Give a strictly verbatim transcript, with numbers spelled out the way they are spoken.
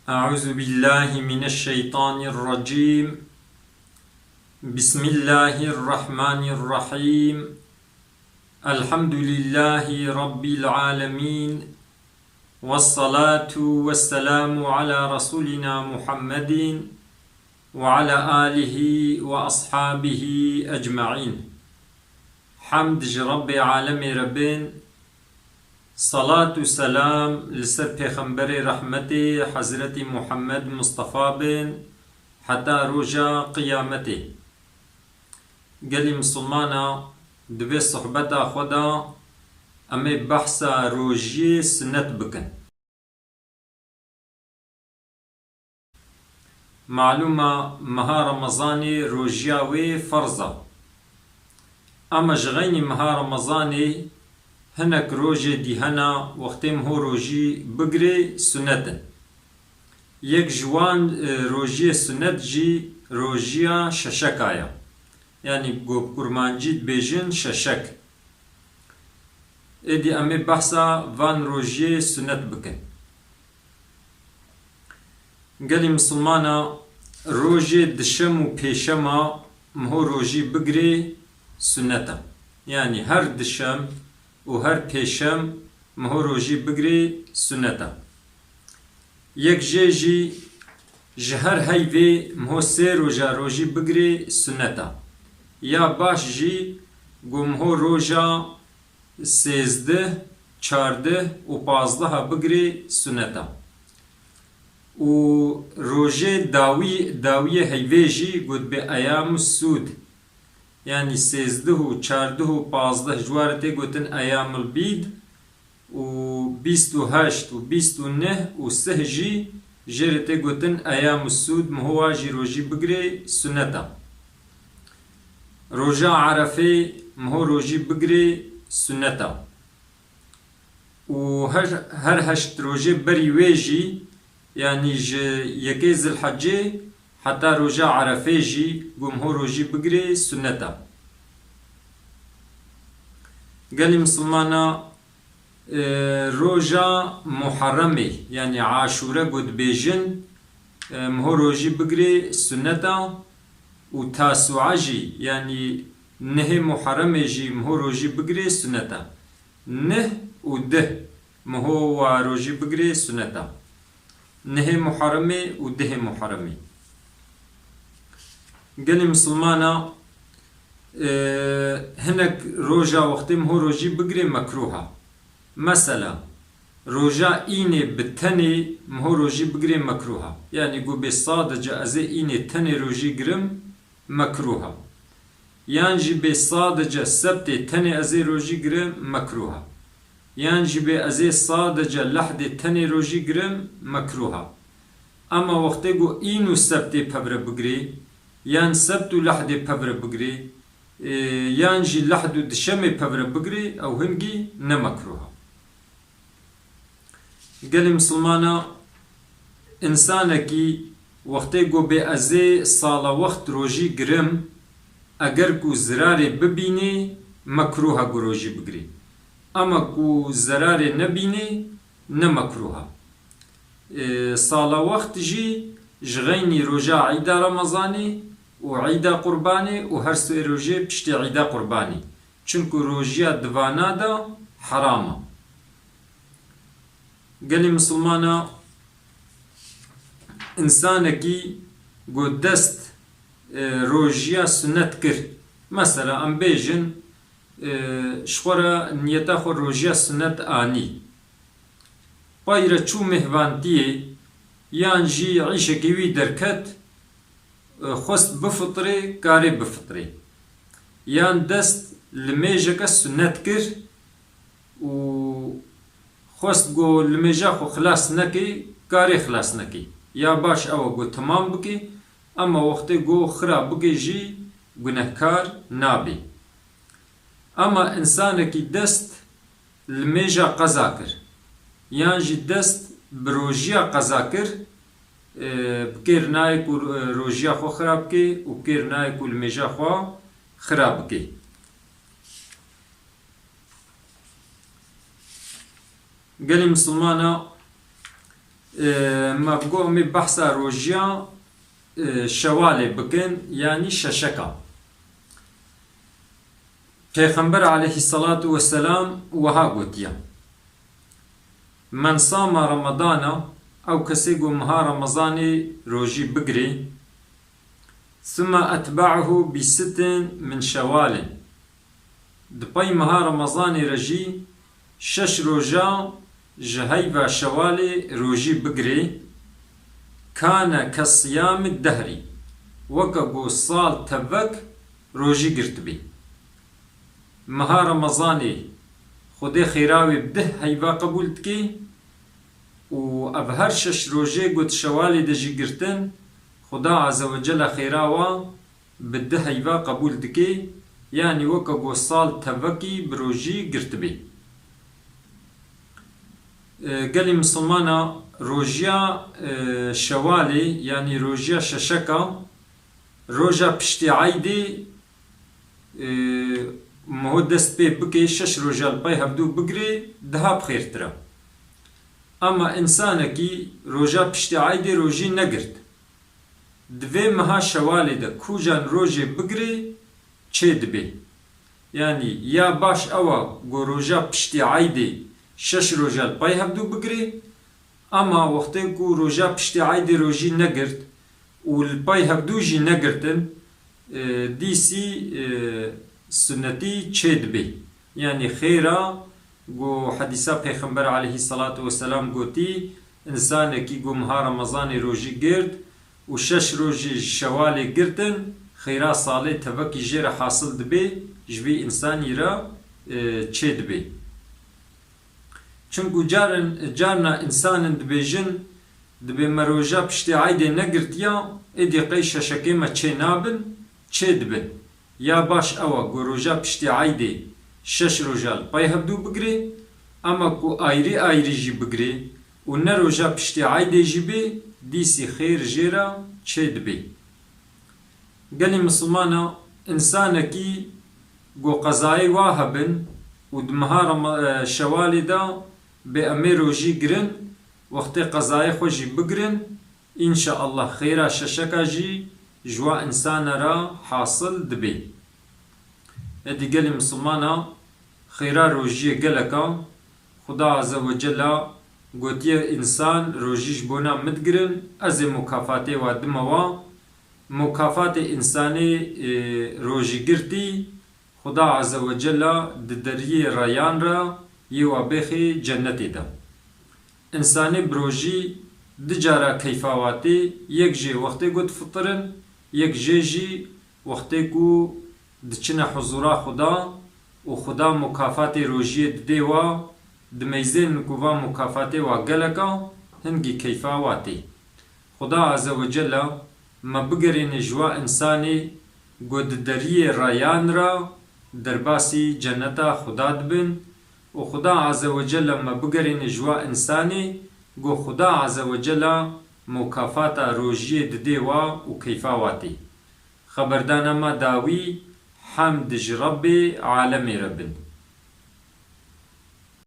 أعوذ بالله من الشيطان الرجيم. بسم الله الرحمن الرحيم. الحمد لله رب العالمين. والصلاة والسلام على رسولنا محمد وعلى آله وأصحابه أجمعين. Hemd ji Rebbê alemê re bên, salat û selam li ser Pêxemberê rehmetê, Hezretî Muhammed Mustafa bên, heta roja qiyametê. Gelî misilmana, di vê sohbeta xwe de em ê behsa rojiyê sunet bikin. Malûm e, meha Remezanê rojiya wê ferz e. Ama ji xeynî meha Remezanê hinek rojê dî hene, wextê miho rojî bigirê sunet in. Yek ji wan, e, rojiyê sunet jî rojiya şeşeka ye. Yanî ku bi kurmancî dibêjin şeşek. Êdî em ê behsa van rojiyê sunet bikin. Gelî misilmana, rojê dişem û pêşema miho rojî bigirê sunet e. Yanî her dişem û her pêşem miho rojî bigirê sunet e. Yek jê jî ji her heyvê miho sê roja rojî bigirê sunet e. Ya baş jî ku miho roja sêzdeh, çardeh û pazdeha bigirê sunet e. Û rojê dawî, dawiyê heyvê jî got bi eyam sud. Yanî sêzdeh û çardeh û pazdeh ji wan re tê gotin eyamul bîd û bîst û heşt û bîst û neh û sih jî jê re tê gotin eyam sud, miho wa jî rojî bigirê sunet e. Roja Erefê miho rojî bigirê sunet e. Û her, her heşt rojê berî wê jî, yanî ji yekê Zilhecê heta roja Erefê jî ku miho rojî bigirê sunet e. Gelî misilmana, e, roja Muharremê, yanî Aşûre ku dibêjin, e, miho rojî bigirê sunet e û Tasûa jî, yanî nehê Muharremê jî miho rojî bigirê sunet e. Neh û deh miho wa rojî bigirê sunet e. Nehê Muharremê û dehê Muharremê. Gelê misilmana, e, hinek roja wextê miho rojî bigirê mekruh e. Mesela, roja înê bi tenê miho rojî bigirê mekruh e. Yanî ku bê sadece ez ê înê tenê rojî girim, mekruh e. Yan jî bê sadece sebtê tenê ez ê rojî girim, mekruh e. Yan jî bê ez ê sadece lehdê tenê rojî girim, mekruh e. Ema wextê ku în û sebtê pevre bigirê, yan sebt û lehdê pevre bigirê, e, yan jî lehd û dişemê pevre bigirê, ew hingî ne mekruh e. Gelê misilmana, însanekî wextê ku bê ez ê sala wext rojî girim, eger ku zirarê bibînê, mekruh e ku rojî bigirê. Ema ku zerarê nebînê, ne mekruh e. E, sala wext jî ji xeynî roja Îda Remezanê û Îda Qurbanê û her sê rojê piştê Îda Qurbanê. Çimku rojiya di vana de heram e. Gelê misilmana, însanekî ku dest, e, rojiya sunet kir. Mesela, em bêjin, e, ji xwe re niyeta xwe rojiya sunet anî. Pay re çû mêhvantiyê, yan jî îşekî wî derket, e, xwest bifitirê, karê bifitirê. Yan dest limêjeke sunet kir û xwest ku limêja xwe xilas nekê, karê xilas nekê. Ya baş ew e ku temam bikê, ema wextê ku xira bikê jî gunehkar nabê. Ema însanekî dest limêja qeza kir, yan jî dest bi rojiya qeza kir, e, bi kêr nayê ku, e, rojiya xwe xira bikê û bi kêr nayê ku limêja xwe xira bikê. Gelê misilmana, E, me bi got em ê behsa rojiya, e, şewalê bikin, yanî şeşeka. Pêxember aleyhisselatu vesselam wiha gotiye, "Men sama Ramadana", ew kesê ku meha Ramazanê rojî bigirê, "suma etba'ahu bi sittin min şewalin", di pey meha Ramazanê re jî şeş roja ji heyva şewalê rojî bigirê, "kane ke siyamid dehrî", weke ku sal tevek rojî girtibê. Meha Remezanê Xwedê xêra wê bi deh heyva qebûl dike û ev her şeş rojê ku di şewalê de jî girtin, Xuda Azze ve Celle xêra wan bi deh heyva qebûl dike, yanî weke ku sal tevekî bi rojî girtibê. E, gelî misilmana rojiya, e, şewalê, yanî rojiya şeşeka, roja piştî eydê, e, miho dest pê bike, şeş roja li pey hevdû bigirê, daha bi xêrtir e. Ama însanekî roja piştî eydê rojî negirt, di vê meha şewalê de kûjan rojê bigirê, çê dibê. Yanî ya baş ew e ku roja piştî eydê şeş roja li pey hevdû bigirê, ama wextê ku roja piştî eydê rojî negirt û li pey hevdû jî negirtin, e, dîsî, e, sunnetî çê dibê. Yanî xêra ku hedîsa Pêxember aleyhisselatu vesselam gotî, însanekî ku meha Remezanê rojî girt û şeş rojî ji şewalê girtin, xêra salê tevekî jê re hasil dibê, ji vî însanî re, e, çê dibê. Çimku carin, carna însanin dibêjin, dibê me roja piştî eydê negirtiya, êdî qey şeşekê me çê nabin, çê dibin. Ya baş ew e ku roja piştî eydê şeş roja li pey hevdû bigirê, ema ku ayrî ayrî jî bigirê û ne roja piştî eydê jî bê, dîsî xêr jê re çê dibê. Gelî misilmana, însanekî ku qezayê wa hebin û di meha Rema-, e, şewalê de bê em ê rojî girin, wextê qezayê xwe jî bigirin, înşaallah xêra şeşeka jî ji wa însana re hasil dibê. Êdî gelî misilmana, xêra rojiyê gelek e. Xuda Azze ve Celle gotiye, însan rojî ji bona min digirin, ez ê mukafatê wa dime wa. Mukafatê însanê, e, rojîgirtî, Xuda Azze ve Celle di deriyê Reyan re yê wa bêxê cennetê de. Însanê bi rojî du cara keyfa wa tê, yek jê wextê ku difitirin, yek jê jî wextê ku diçine huzûra Xuda û Xuda mukafatê rojiyê didê wa, dimeyzên ku va mukafatê wa gelek a, hingî keyfa wa tê. Xuda Azze ve Celle me bigerîne ji wa însanê ku di deriyê Reyan re derbasî cenneta Xuda dibin û Xuda Azze ve Celle me bigerîne ji wa însanê ku Xuda Azze ve Celle mukafata rojiyê didê wa û keyfa wa tê. Xeberdana me dawî, hemd ji Rebbê alemê re bin.